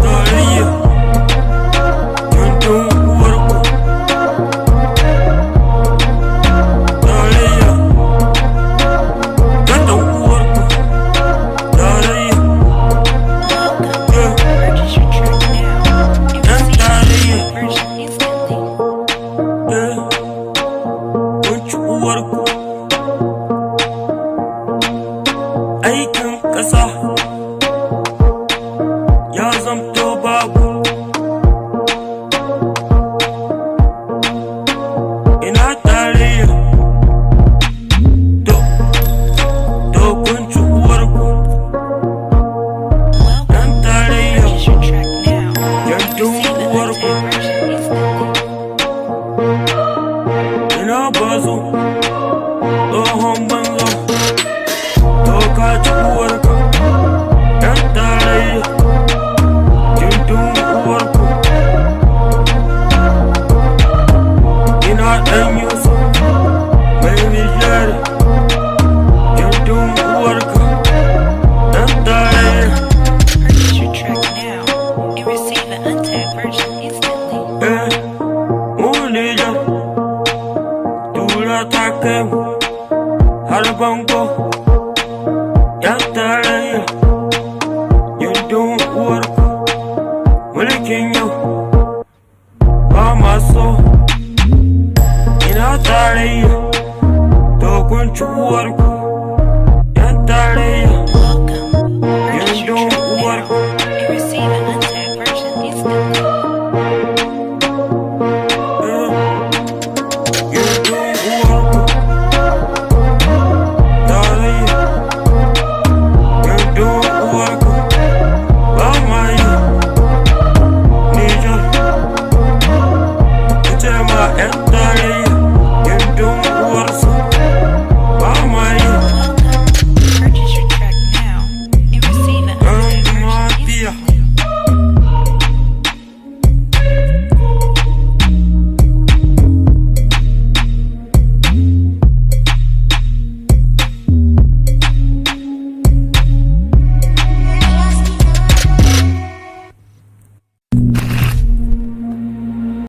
Tarayya, gindin uwarku. Tarayya, gindin uwarku. Tarayya, yeah. Purchase your track now and Yan receive tarayya, the version instantly. Yeah. Kun ci uwarku. Aikin ƙasa ya zamto babu. Ina tarayya, to kun ci uwarku. Welcome. Yan tarayya, Purchase your track now and gindin receive the uwarku. untagged version instantly. Ina bazo, tsohon banza, to ka ci uwarka. Yan tarayya, gindin uwarku. Ina ɗan Yusuf, mai Nijar, gindin uwarka. Yan tarayya, Purchase your track now and receive the untagged version instantly. Eh, mu Nijar, tura ta kai mu har bango.